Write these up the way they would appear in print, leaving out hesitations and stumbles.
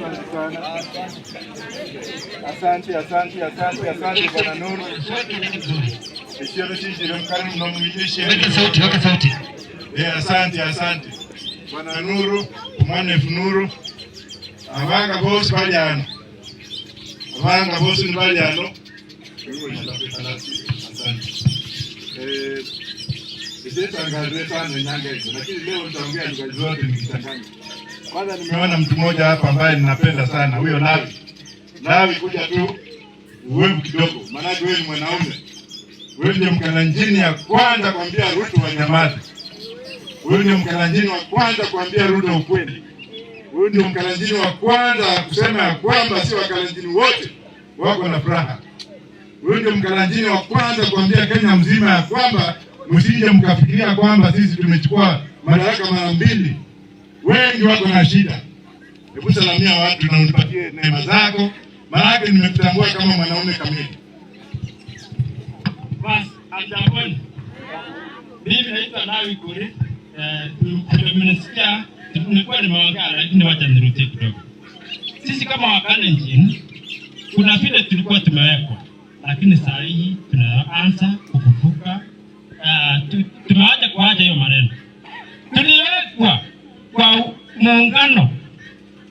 Asante sana. Asante, asante, asante, asante, Bwana Nuru. Eshero shishire mukari muno mwijeshe. Weka sauti, weka sauti. Eh, asante, asante. Bwana Nuru, omwana Nuru. Abanga bosi bali ano. Abanga bosi ni bali ano. Asante. Eh, Isitangaze sana nyanga hizo, lakini leo nitaongea lugha zote nikichanganya. Kwanza nimeona mtu mmoja hapa ambaye ninapenda sana, huyo Lawi. Lawi, kuja tu uwevu kidogo, maanake wewe ni mwanaume. Wewe ndiye Mkalenjini ya kwanza kuambia Ruto wanyamaze. Wewe ndiye Mkalenjini wa kwanza kuambia Ruto ukweli. Wewe ndiye Mkalenjini wa kwanza kusema ya kwamba si Wakalenjini wote wako na furaha. Wewe ndiye Mkalenjini wa kwanza kuambia Kenya mzima ya kwamba msije mkafikiria kwamba sisi tumechukua madaraka mara mbili. Wengi wako na shida. Hebu salamia watu na unipatie neema zako, maanake nimekutambua kama mwanaume kamili. Basi, hamjamboni. Mimi naitwa Lawi Kuri. Eh, mmenisikia nilikuwa nimeongea, lakini wacha nirudie kidogo. Sisi kama Wakalenjin kuna vile tulikuwa tumewekwa, lakini saa hii tunaanza kufufuka. Tumeacha kuacha hiyo maneno. Tuliwekwa kwa muungano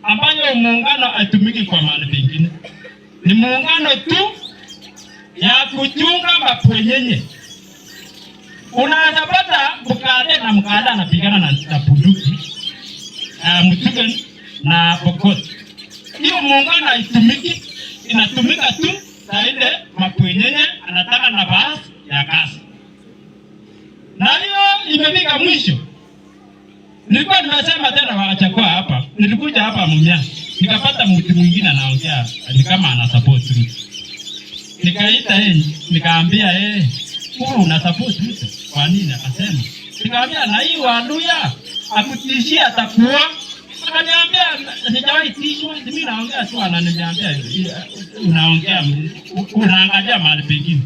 ambayo muungano haitumiki kwa mahali pengine, ni muungano tu ya kuchunga mapwenyenye. Unaweza pata Mkale na Mkale anapigana na bunduki na Mtugen na Pokot. Hiyo muungano haitumiki, inatumika tu na ile mapwenyenye anataka nafasi ya kazi, na hiyo imefika mwisho. Nilikuwa nimesema tena wakachukua hapa, nilikuja hapa Mumias nikapata mtu mwingine anaongea ni kama ana support Ruto. Nikaita yeye, nikaambia yeye, "Wewe una support Ruto kwa nini?" Akasema, nikaambia, "Na hii Waluya akutishia atakuwa." Akaniambia, "Sijawahi tishwa, mimi naongea tu." Ananiambia, "Unaongea, unaangalia mahali pengine."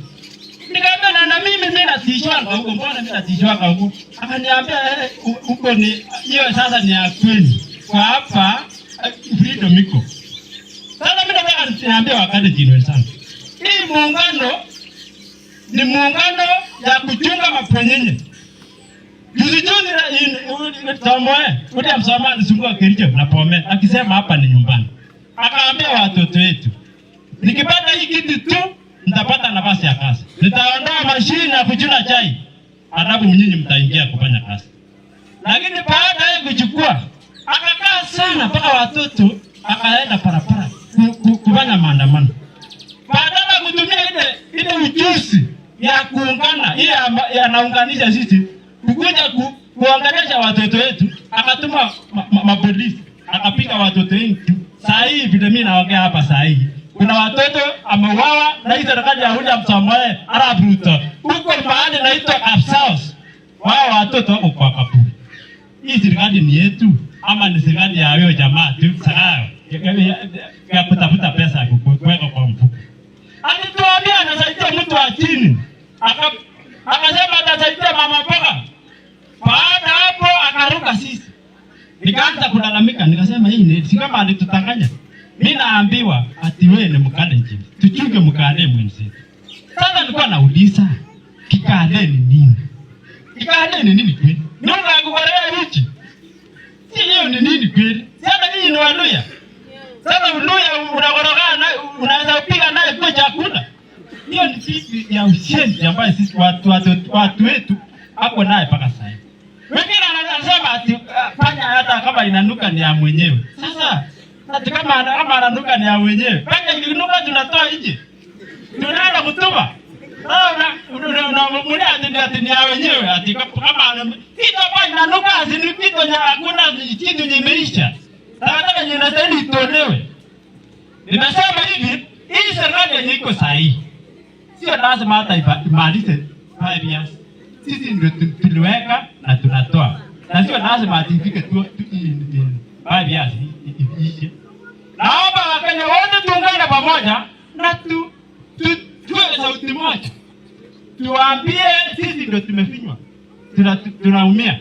Nikaambia, na mimi natishwanga huko, mbona mimi natishwanga huko?" Akaniambia, "Eh, huko ni hiyo sasa ni ya kweli. Kwa hapa freedom iko." Sasa mimi nataka niambie Wakalenjin wenzangu. Hii muungano ni muungano ya kuchunga mapwenyenye. Juzi juzi Samoei, William Samoei alizunguka Kericho na Bomet akisema hapa ni nyumbani. Akaambia watoto wetu, "Nikipata hii kitu tu nitapata nafasi ya kazi. Nitaondoa mashine ya kuchuna chai. Alafu nyinyi mtaingia kufanya kazi." Lakini baada ya kuchukua akakaa sana mpaka watoto akaenda barabara kufanya maandamano. Badala ya kutumia ile ujuzi ya kuungana ile yanaunganisha sisi kukuja kuanganisha watoto wetu, akatuma mapolisi akapiga watoto wetu. Saa hii vile mimi naongea hapa saa hii kuna watoto ameuawa na hii serikali ya William Samoei Arap Ruto huko mahali naitwa Kapsaos, wao watoto wako kwa kaburi. Hii serikali ni yetu ama ni serikali ya huyo jamaa tu Zakayo ya kutafuta pesa ya kuweka kwa mfuko? Alituambia anasaidia mtu wa chini, akasema atasaidia mama mboga. Baada hapo akaruka sisi. Nikaanza kulalamika, nikasema hii ni si kama alitutanganya. Mimi naambiwa ati wewe ni Mkalenjin, tuchunge Mkale mwenzetu. Sasa nilikuwa nauliza, Kikale ni nini? Kikale ni nini kweli? Nunga ya kukorea uchi. Si hiyo ni nini kweli? Si hata nyinyi ni Waluya. Sasa Mluya unakoroga naye, unaweza kupiga naye kwa chakula. Hiyo ni kitu ya ushenzi ambayo sisi watu wetu hapo naye mpaka sasa hivi. Wengine anasema ati panya hata kama inanuka ni ya mwenyewe. Sasa ati kama ananuka ni ya mwenyewe. Panya ikinuka tunatoa nje. Tunaenda kutupa. Sasa unamulia ati ni ya wenyewe, ati kama kitu ambayo inanuka asini kitu ya hakuna kitu yenye imeisha. Takataka yenye inastahili itolewe. Nimesema hivi, hii serikali yenye iko sahihi sio lazima hata imalize 5 years. Sisi ndio tuliweka na tunatoa, na sio lazima ati ifike tu in 5 years iishe. Naomba Wakenya wote tuungane pamoja na tuwe sauti moja, tuwaambie sisi ndio tumefinywa, tunaumia.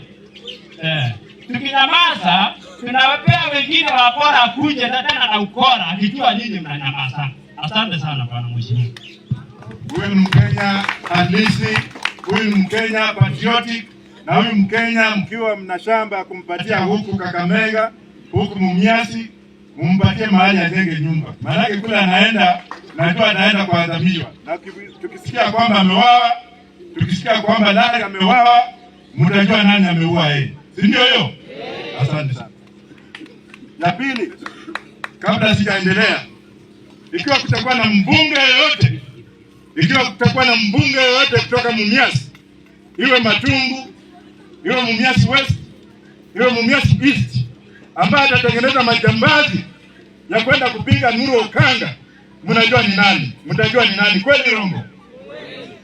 Tukinyamaza Tunawapea wengine wakora akuje na tena na ukora akijua nyinyi mnanyamaza. Asante sana bwana mheshimiwa. Huyu ni Mkenya halisi, huyu ni Mkenya patriotic, na huyu Mkenya mkiwa mna shamba ya kumpatia huku Kakamega, huku Mumias, mumpatie mahali ajenge nyumba, maanake kule anaenda, najua anaenda kuadhamiwa, na tukisikia kwamba amewawa, tukisikia kwamba Larry amewawa, mtajua nani ameua yeye, si ndio hiyo? Asante sana. Ya pili, kabla sijaendelea, ikiwa kutakuwa na mbunge yoyote ikiwa kutakuwa na mbunge yoyote kutoka Mumias, iwe Matungu, iwe Mumias West, iwe Mumias East, ambaye atatengeneza majambazi ya kwenda kupiga Nuru Okanga, mnajua ni nani, mtajua ni nani. Kweli Rongo?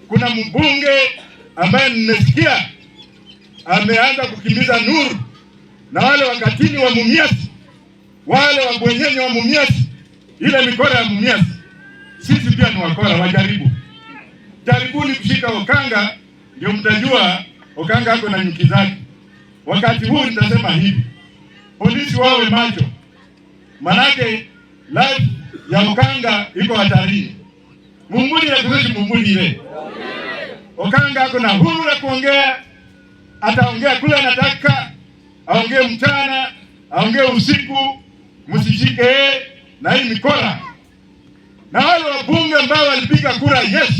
Kuna mbunge ambaye nimesikia ameanza kukimbiza Nuru na wale wakatili wa Mumias, wale wabwenyenye wa Mumias, ile mikora ya Mumias. Sisi pia ni wakora, wajaribu jaribuni kushika Okanga, ndio mtajua Okanga ako na nyuki zake. Wakati huu nitasema hivi, polisi wawe macho, manake life ya Okanga iko hatarini. Mumbulire kuzishi mumbulire. Okanga ako na huru ya kuongea, ataongea kule anataka, aongee mchana, aongee usiku, msishike yeye na hii mikora. Na wale wabunge ambao walipiga kura yes,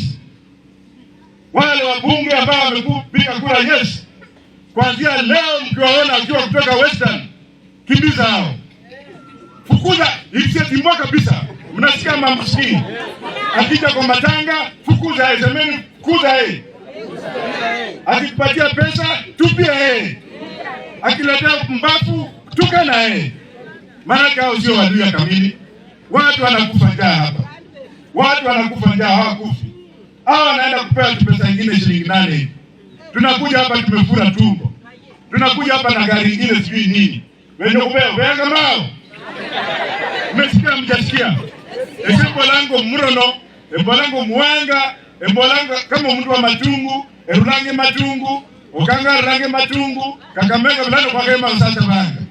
wale wabunge ambao wamepiga kura yes, kuanzia leo mkiwaona wakiwa kutoka Western, kimbiza hao, fukuza, isitimboa kabisa. Mnasikia mamsikii akija kwa matanga, fukuza yeye, semeni fukuza yeye. Akikupatia pesa tupia yeye, akiletea mbafu tuka na yeye, maanake hao sio Waluhya kamili. Watu wanakufa njaa hapa, watu wanakufa njaa, hawakufi hawa. Wanaenda kupewa tu pesa nyingine shilingi 8 hivi. Tunakuja hapa tumefura tumbo, tunakuja hapa na gari ingine sijui nini, wenye kupewa wenga mao. Mmesikia mjasikia? Embolango murono, embolango muwanga, embolango kama mtu wa Matungu, erulange Matungu, Okanga rulange Matungu, Kakamega bulano kwa kema usasa banga.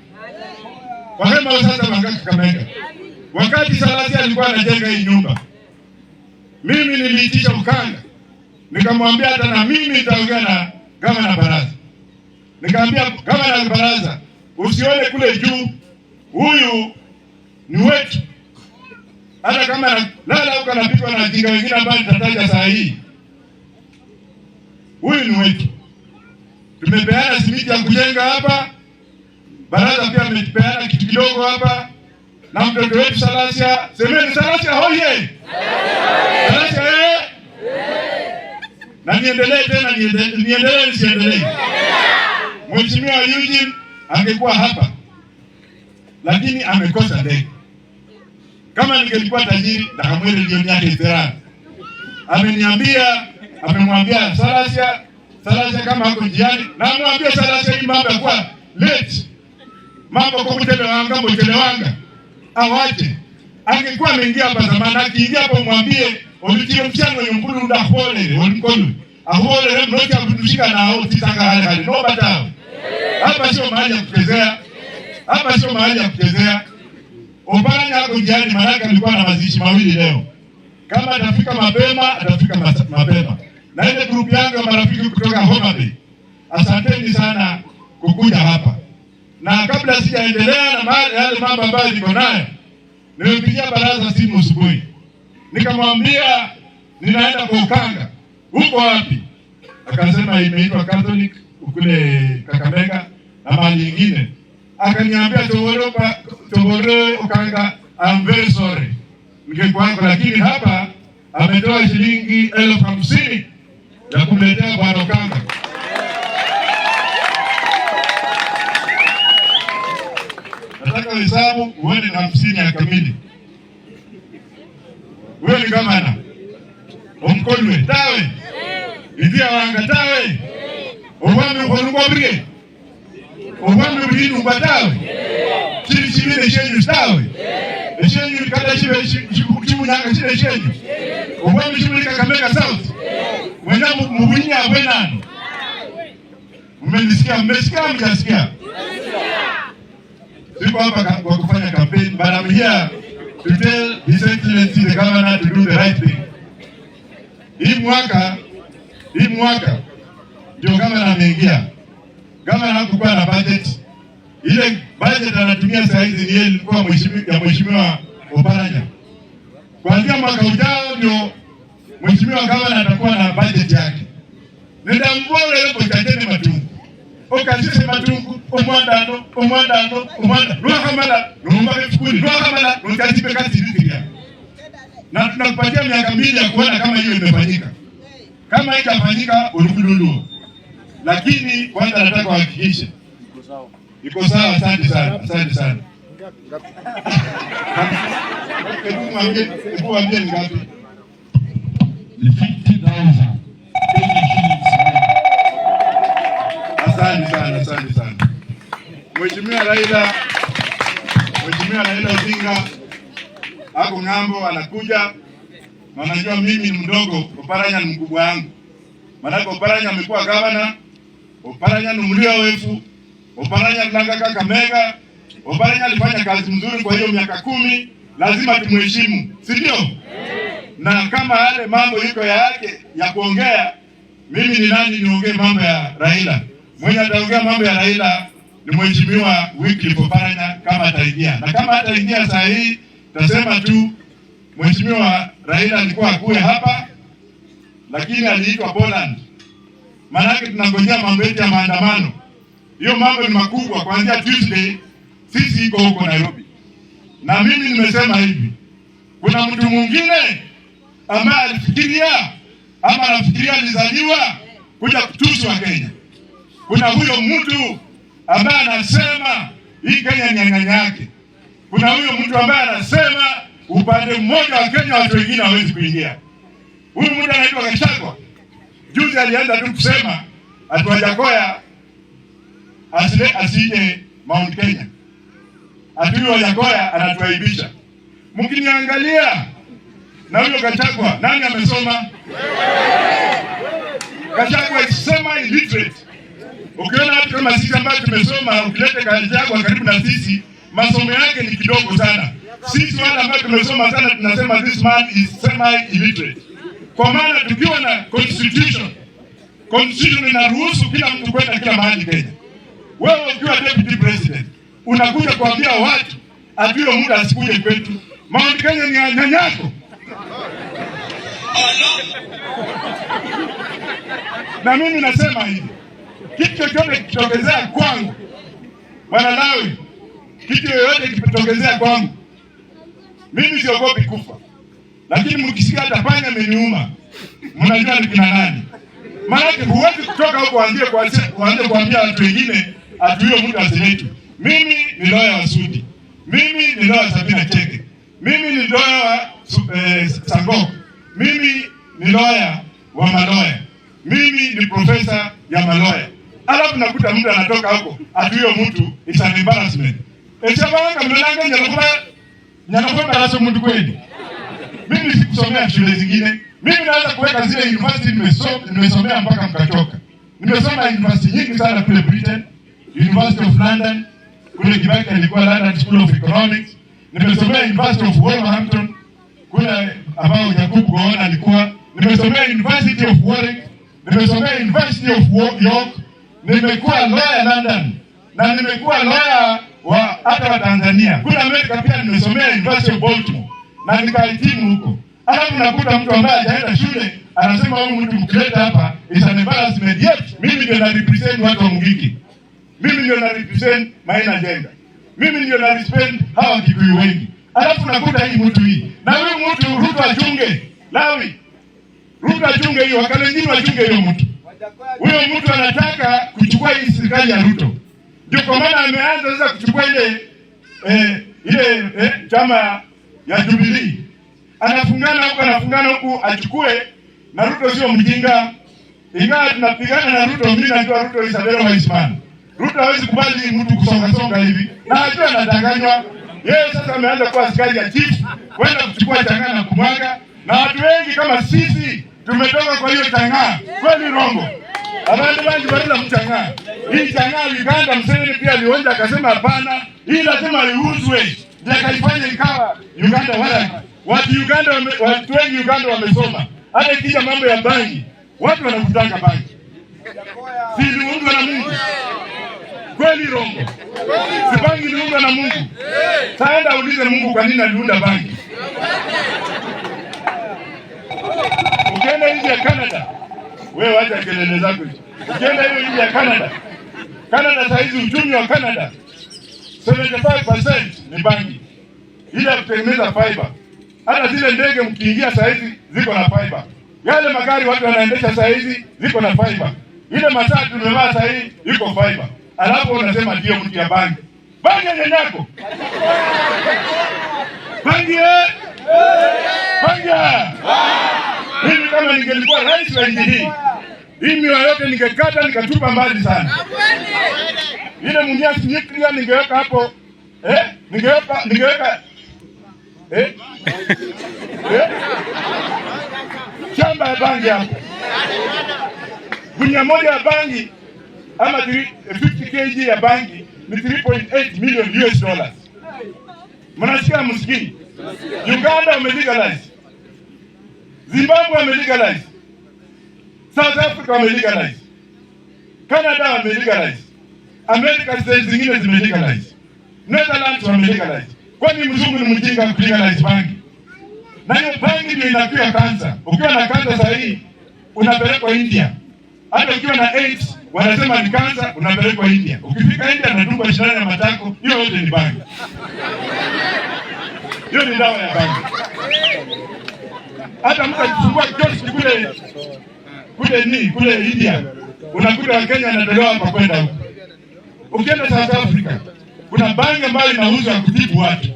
Kwa kema usasa banga Kakamega. Wakati Salasya alikuwa anajenga hii nyumba, mimi niliitisha Okanga, nikamwambia hata na mimi nitaongea na gavana Baraza. Nikamwambia gavana Baraza, usione kule juu, huyu ni wetu. Hata kama lala huko anapigwa na jinga wengine ambao nitataja saa hii, huyu ni wetu. Tumepeana simiti ya kujenga hapa, Baraza pia amepeana kitu kidogo hapa, na mtoto wetu Salasya. Semeni Salasya hoye! Salasya eh! Na niendelee tena, niendelee nisiendelee? Mheshimiwa Eugene angekuwa hapa, lakini amekosa ndege. Kama ningelikuwa tajiri ndakamwele milioni yake Israel. Ameniambia, amemwambia Salasya, Salasya kama hako njiani, na amwambia Salasya hii mambo ya kuwa late. Mambo kwa kuchelewanga, mchelewanga. Awache. Angekuwa ameingia hapa zamani, akiingia hapo mwambie olitire mchango nyumbulu ndahole, olikolu. Ahole mnoja kutushika na hao titanga hali hali. No batao. Hapa sio mahali ya kuchezea. Hapa sio mahali ya kuchezea. Oparanya hapo njiani, maanake alikuwa na mazishi mawili leo. Kama atafika mapema, atafika mapema. Na ile group yangu ya marafiki kutoka Homa Bay, asanteni sana kukuja hapa. Na kabla sijaendelea na yale mambo ambayo niko nayo, nimempigia Baraza simu asubuhi. Nikamwambia ninaenda kwa Okanga. Uko wapi? Akasema imeitwa Catholic kule Kakamega na mahali nyingine. Akaniambia Togoro Okanga, I'm very sorry. Ningekuwa lakini hapa ametoa shilingi 50,000 ya kumletea Bwana Okanga. Nataka hesabu uende na 50 ya kamili. Wewe ni gavana. Omkolwe tawe. Idia wanga tawe. Obwami ukolungwa brie. Obwami bulinu ngwa tawe. Chili chibile shenyu tawe. Eshenyu kata chibe chibunyanga chile shenyu. Obwami chibuli Kakamega South. Mwenda mubunya bwenano. Mmenisikia, mmesikia, mjasikia? Siko hapa kwa kufanya campaign, but I'm here to tell His Excellency the Governor to do the right thing. Hii mwaka ndio governor ameingia. Governor hakukuwa na budget. Ile budget anatumia saa hizi ni ile ilikuwa ya Mheshimiwa Oparanya. Kuanzia mwaka ujao ndio Mheshimiwa Governor atakuwa na budget yake. Nendamvole chachene matungu okasise matungu omwandano omwandano omwanda lwakamala nomba efukuli lwakamala nokasipe kasirikiria na tunakupatia miaka 2 ya kuona kama hiyo imefanyika. Kama haitafanyika urukululuo, lakini kwanza nataka uhakikishe iko sawa. Asante sana, asante sana. Hebu mwambie ni ngapi? Ni 50,000 Kenya shillings. Asante sana, asante sana. Mheshimiwa Raila Odinga ako ng'ambo, anakuja na unajua mimi ni mdogo, Oparanya ni mkubwa wangu. Maanake Oparanya amekuwa gavana, Oparanya ni mlio wefu, Oparanya alilanga Kakamega, Oparanya alifanya kazi mzuri kwa hiyo miaka 10, lazima tumheshimu, si ndio? Na kama yale mambo yuko yake ya kuongea, mimi ni nani niongee mambo ya Raila? Mwenye ataongea mambo ya Raila ni Mheshimiwa Wycliffe Oparanya kama ataingia, na kama hataingia saa hii tasema tu Mheshimiwa Raila alikuwa akuwe hapa, lakini aliitwa Poland. Maanake tunangojea mambo yetu ya maandamano. Hiyo mambo ni makubwa, kuanzia Tuesday sisi iko huko Nairobi, na mimi nimesema hivi, kuna mtu mwingine ambaye alifikiria ama anafikiria alizaliwa kuja kutusi Wakenya. Kuna huyo mtu ambaye anasema hii Kenya ni nyanya yake. Kuna huyo mtu ambaye anasema upande mmoja wa Kenya watu wengine hawezi kuingia. Huyu mtu anaitwa Gachagua. Juzi alianza tu kusema ati Wajackoyah asije Mount Kenya. Ati huyo Wajackoyah anatuaibisha. Mkiniangalia na huyo Gachagua, nani amesoma? Gachagua is semi illiterate. Ukiona watu kama sisi ambao tumesoma, ukileta Gachagua karibu na sisi, masomo yake ni kidogo sana. Sisi wale ambao tumesoma sana tunasema this man is semi illiterate. Kwa maana tukiwa na constitution, constitution inaruhusu kila mtu kwenda kila mahali Kenya. Wewe ukiwa deputy president unakuja kuambia watu ati huyo mtu asikuje kwetu. Mount Kenya ni ya nyanyako. Na mimi nasema hivi, kitu chochote kikitokezea kwangu, Bwana Lawi, kitu yoyote kikitokezea kwangu, mimi siogopi kufa, lakini mkisikia hata panya ameniuma, mnajua ni kina nani. Maanake huwezi kutoka huko uanze kuambia watu wengine ati huyo mtu asiletwe. Mimi ni lawyer wa Sudi, mimi ni lawyer wa Sabina Chege, mimi ni lawyer wa Sangok, mimi ni lawyer wa maloya, mimi ni profesa ya maloya. Alafu nakuta mtu anatoka huko ati huyo mtu is an embarrassment. Echabanga mnalanga nyalokuba nyalokuba baraso mtu kweli. Mimi sikusomea shule zingine. Mimi naweza kuweka zile university nimesomea mpaka mkachoka. Nimesoma university nyingi sana kule Britain, University of London, kule Kibaki alikuwa London School of Economics. Nimesomea University of Wolverhampton kule ambao Yakub Gowon alikuwa. Nimesomea University of Warwick, nimesomea University of York, nimekuwa lawyer London na nimekuwa lawyer wa hata wa Tanzania. Kule Amerika pia nimesomea University of Baltimore na nikahitimu huko. Alafu nakuta mtu ambaye hajaenda shule anasema huyu mtu mkileta hapa is an embarrassment. Yet mimi ndio na represent watu wa Mungiki. Mimi ndio na represent Maina Njenga. Mimi ndio na represent hawa Kikuyu wengi. Alafu nakuta hii mtu hii. Na huyu mtu Ruto achunge. Lawi. Ruto achunge hiyo, Wakalenjin wachunge hiyo mtu. Huyo mtu anataka kuchukua hii serikali ya Ruto. Ndio kwa maana ameanza sasa kuchukua ile chama ya Jubilee. Anafungana huku, anafungana huku achukue, na Ruto sio mjinga. Ingawa tunapigana na Ruto, mimi najua Ruto is a very wise man. Ruto hawezi kubali mtu kusonga songa hivi. Na najua anadanganywa. Yeye sasa ameanza kuwa askari ya chief kwenda kuchukua chang'aa na kumwaga, na watu wengi kama sisi tumetoka kwa hiyo chang'aa. Kweli Rongo? Abantu bangi barila mchang'aa. Hii chang'aa Uganda, Museveni pia alionja akasema hapana, hii lazima iuzwe. Ndio akaifanya ikawa Uganda waragi. Watu Uganda watu wengi Uganda wamesoma. Hata ikija mambo ya bangi, watu wanavutanga bangi. Si iliundwa na Mungu? Kweli rongo? Si bangi iliundwa na Mungu? Taenda ulize Mungu kwa nini aliunda bangi. Ukienda nchi ya Canada, wewe wacha kelele zako hizo. Ukienda hiyo nchi ya Canada, Canada saa hizi uchumi wa Canada 75% ni bangi. Ile ya kutengeneza fiber. Hata zile ndege mkiingia saa hizi ziko na fiber. Yale magari watu wanaendesha saa hizi ziko na fiber. Ile masaa tumevaa saa hii iko fiber. Alafu unasema ndio mtu ya bangi. Bangi ya nyanyako. Bangi eh? Bangi. Mimi kama ningelikuwa rais wa nchi hii, hii miwa yote ningekata nikatupa mbali sana. Ile Mumias nuclear ningeweka hapo, eh? Ningeweka eh? Eh? Shamba ya bangi hapo. Gunia moja ya bangi ama 50 kg ya bangi ni 3.8 million US dollars. Mnasikia msikii? Uganda wamelegalize. Zimbabwe wamelegalize. South Africa wamelegalize. Canada wamelegalize. America state zingine zimelegalize. Netherlands wamelegalize. Kwani mzungu ni mjinga kulegalize bangi? Na hiyo bangi ndio inakuwa kansa. Ukiwa na kansa sasa hii unapelekwa India. Hata ukiwa na AIDS wanasema ni kansa, unapelekwa India. Ukifika India unadungwa sindano ya matako, hiyo yote ni bangi. Hiyo ni dawa ya bangi. Hata mtu akifungua kioski kule ni kule India, unakuta Wakenya wanatolewa hapa kwenda huko. Ukienda South Africa, kuna bangi ambayo inauzwa kutibu watu.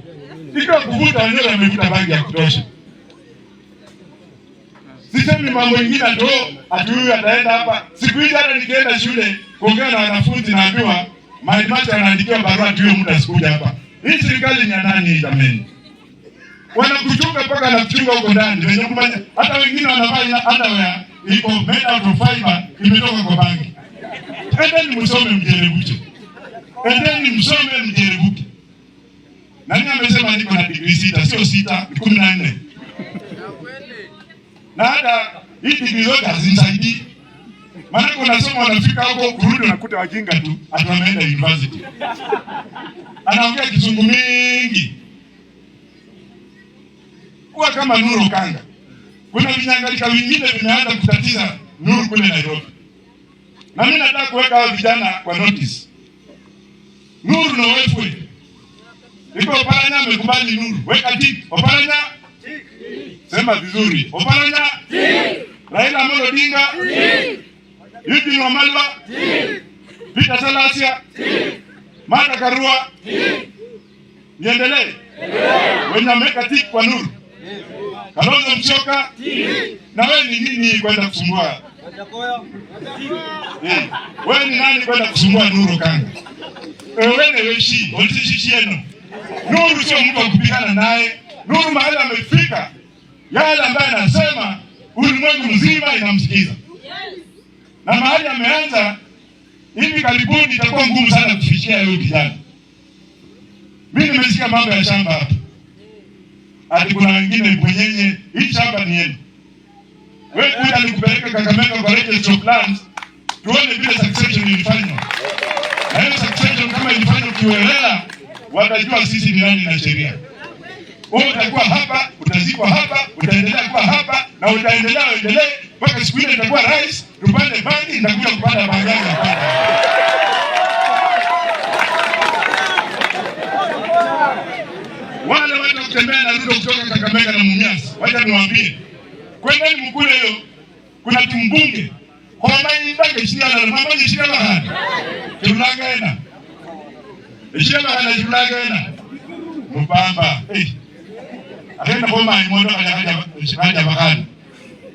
Ikiwa kuvuta, wenyewe wamevuta bangi ya kutosha. Sisemi mambo mengine ndo ati huyu ataenda hapa. Siku hizi hata nikienda shule kuongea na wanafunzi naambiwa maheadmaster anaandikiwa barua tu huyo mtu asikuja hapa. Hii serikali ni ya nani hii jameni? Wanakuchunga mpaka anakuchunga huko ndani. Wenye kufanya hata wengine wanavaa ina underwear iko made out of fiber imetoka kwa bangi. Endeni msome mjerebuke. Endeni msome mjerebuke. Nani amesema niko na degree 6? Sio 6, ni 14. Na hata hii degree zote hazinisaidii. Maana unasoma unafika huko kurudi unakuta wajinga tu ati wameenda university. Anaongea kizungu mingi. Kuwa kama Nuru Kanga. Kuna vinyangalika vingine vimeanza kutatiza Nuru kule Nairobi. Na mimi nataka kuweka hao vijana kwa notice. Nuru na wewe. Iko Oparanya amekubali Nuru. Weka tick. Oparanya? Sema vizuri. Oparanya? Tick. Raila Amolo Odinga? Tick. Eugene Wamalwa? Tick. Peter Salasya? Tick. Martha Karua? Tick. Niendelee? Wenye ameweka tick kwa Nuru. Kalonzo Musyoka? Na wewe ni nini kwenda kusumbua? Wewe ni nani kwenda kusumbua Nuru Kanga? Wewe ni weshi, ulishishieno. Nuru sio mtu wa kupigana naye. Nuru mahali amefika, yale ambaye anasema ulimwengu mzima inamsikiza. Na mahali ameanza hivi karibuni itakuwa ngumu sana kufikia yule kijana. Mimi nimesikia mambo ya shamba hapa. Ati kuna wengine mwenyenye hii shamba ni yenu. Wewe kuja nikupeleke Kakamega kwa Registry of Lands tuone vile succession ilifanywa. Na hiyo succession kama ilifanywa kiholela, watajua sisi ni nani na sheria. Wewe utakuwa hapa, utazikwa hapa, utaendelea kuwa hapa na utaendelea uendelee mpaka siku ile itakuwa rais, tupande bangi nitakuja kupanda bangi yangu hapa. Wale watu kutembea na Ruto kutoka Kakamega na Mumias, wacha niwaambie. Kwendeni mkule hiyo, kuna tumbunge. Kwa maana shida na mama ni shida bahari. Kirulaga ena. Shida bahari kirulaga ena. Mbamba. Eh. Akaenda kwa mama imondo kaja bakani.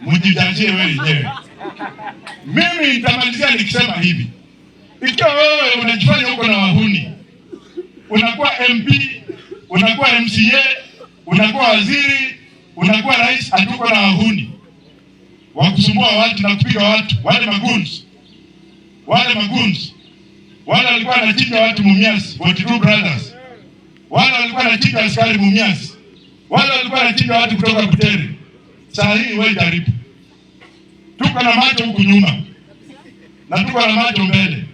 Mjijanjie wewe wenyewe. Mimi nitamalizia nikisema hivi. Ikiwa wewe unajifanya uko na wahuni, unakuwa MP, unakuwa MCA, unakuwa waziri, unakuwa rais, hatuko na wahuni wa kusumbua watu na kupiga watu, wale magoons. Wale magoons wale walikuwa wanachinja watu Mumias, 42 brothers, wale walikuwa wanachinja askari Mumias, wale walikuwa wanachinja watu kutoka Butere. Saa hii wewe jaribu, tuko na macho huku nyuma na tuko na macho mbele.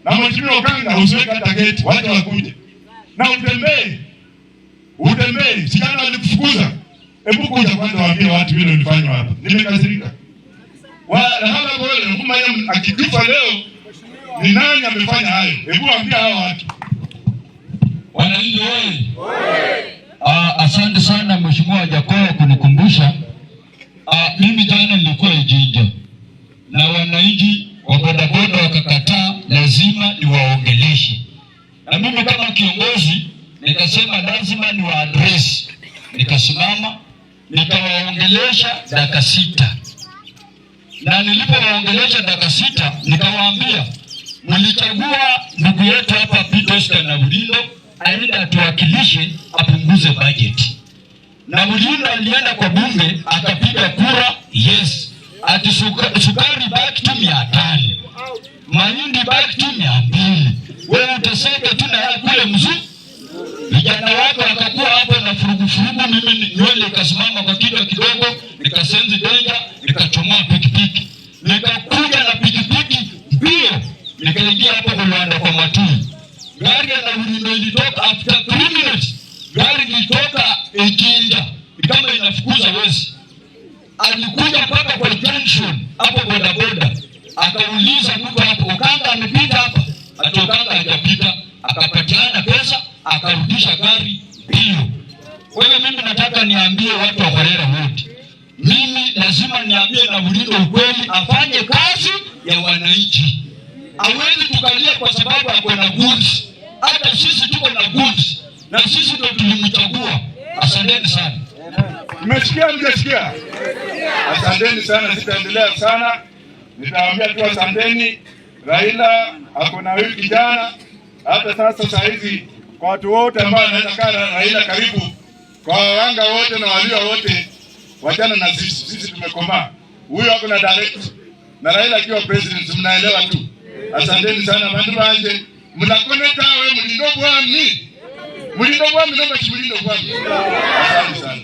Na Mheshimiwa Okanga, usiweke hata geti, wacha wakuje na utembee, utembee. Si jana walikufukuza, hebu kuja kwanza waambie watu vile ulifanywa hapa. Nimekasirika. Wala bole kumanya akikufa leo ni nani amefanya hayo? Hebu waambie hao watu. Wananchi oye! Asante sana Mheshimiwa Jakoyo kunikumbusha. Mimi jana nilikuwa Ijinja na wananchi wa bodaboda wakakataa, lazima niwaongeleshe, na mimi kama kiongozi nikasema lazima niwaaddress. Nikasimama nikawaongelesha dakika 6, na nilipowaongelesha dakika 6 nikawaambia, mlichagua ndugu yetu hapa Peter Oscar Nabulindo aende atuwakilishe apunguze budget. Na Bulindo alienda kwa bunge akapiga kura yes, ati sukari baki tu 500, mahindi baki tu 200. Wewe uteseke tu na yeye kule mzuu. Vijana wako wakakuwa hapo na furugu furugu, mimi nywele ikasimama kwa kichwa kidogo, nikasense danger, nikachomoa pikipiki, nikakuja na pikipiki mbio, nikaingia hapo Kulwanda kwa Matui. Gari ya Nabulindo ilitoka after 3 minutes, gari ilitoka Ijinja ni kama inafukuza wezi. Alikuja mpaka kwa junction hapo bodaboda, akauliza mtu hapo, Okanga amepita hapa? Ati Okanga hajapita. Akapatiana pesa, akarudisha gari mbio. Kwa hiyo mimi nataka niambie watu wa Kholera wote, mimi lazima niambie Nabulindo ukweli, afanye kazi ya wananchi. Hawezi tukalia kwa sababu ako na goods. Hata sisi tuko na goods na sisi ndio tulimchagua. Asanteni sana. Mmesikia mjasikia? Asanteni sana, sitaendelea sana, nitawaambia tu asanteni. Raila ako na huyu kijana hata sasa, saa hizi kwa watu wote ambao wanaweza kaa na Raila karibu, kwa wawanga wote na walio wote, wachana na sisi, sisi tumekomaa. Huyu ako na direct na Raila akiwa president, mnaelewa tu. Asanteni sana bandu banje, mlakone tawe mulindo bwami, mulindo bwami nomba chimulindo bwami. Asante sana.